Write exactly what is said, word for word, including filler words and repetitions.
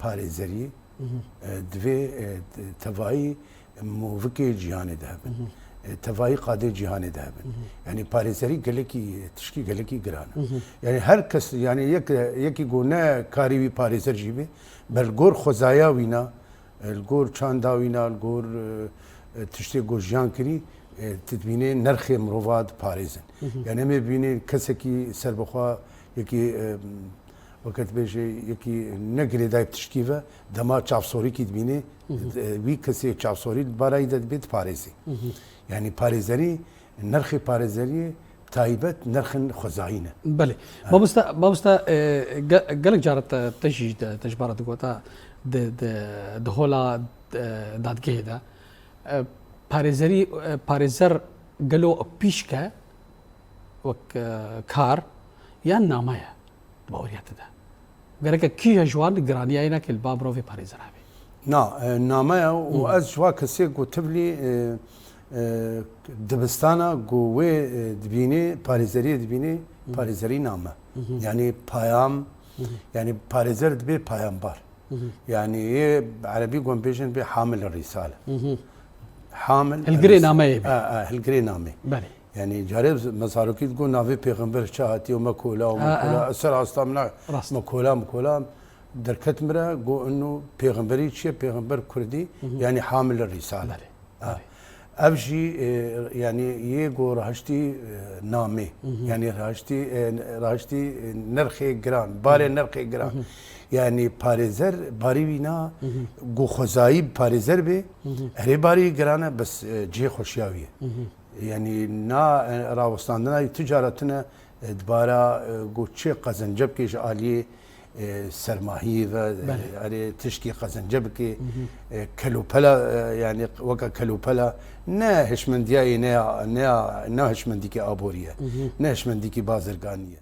parêzeriyê, e, divê, e, tevayî movikê cîhanê de hebin. E, tevayî qadê cîhanê de hebin. Yanî parêzerî gelekî, tişkî gelekî giran e. Yanî her kes, yanî yek, yekî ku ne karî wî parêzer jî be, be li gor xwezaya wîna, e, li gor çanda wîna, li gor, e, e, tiştê ku jiyan kirî, e, tu dibînê nerxê mirova diparêzin. Yanî em ê bibînê kesekî serbixwe, yekî, e, weke dibêje, yekî ne girêdayî bi tişkî ve, dema çavsorîkî dibînê, e, wî kesê çavsorî li barayî de dibê diparêzê. Yanî parêzerî, nerxê parêzeriyê taybet nerxên xwezayî ne. Belê. Mamosta, mamosta, e, ge-, gelek cara te, te jî de, te ji bara digota di, di, di hola, e, dadgehê de, e, parêzerî, e, parêzer gelo pîşk e wek, e, kar yan name ye? Di baweriya te de gereke kîja ji wan giraniyayê neke li ba mirovê parêzer hebe? Na, e, name ye û ez ji wa kesê ku tivlî, e, e, dibistana ku wê, e, dibînê, parêzeriyê dibînê, parêzerî name. Yanî payam, yanî parêzer dibê payambar. Yanî yê erebî ku em bêjin bê hamil risale. Hamil Hilgirê risale. Nameyê bê. E, e, hilgirê namê. Belê. Yanî carê me zarokî digot navê pêxember çi hatiye û me kola û me Ha, kola. ha. Ez ser asta min a, Rast. me kola, me kola. Derket min re got inu pêxemberî çi ye? Pêxember kurdî, yanî hamil risale. Belê. Ha. Belê. Ev jî, e, yanî yê ku rahiştî, e, namê. Yanî rahiştî, e, rahiştî, e, nerxê giran, barê nerxê giran. Yanî parêzer, barî wîna ku xwezayî parêzer bê, erê barî giran e, bes, e, cihê xweşiya wî ye. Yanî na, e, rawestandina wî tu cara tune, e, dibara, e, ku çi qezenc bike ji aliyê, e, sermahiyê ve, e, Belê. erê tişkî qezenc bike, e, kelopela, e, yanî weke kelopela ne hişmendiyayê ne ya, ne ya, ne hişmendîkî aborî ye, ne hişmendîkî bazirganî ye.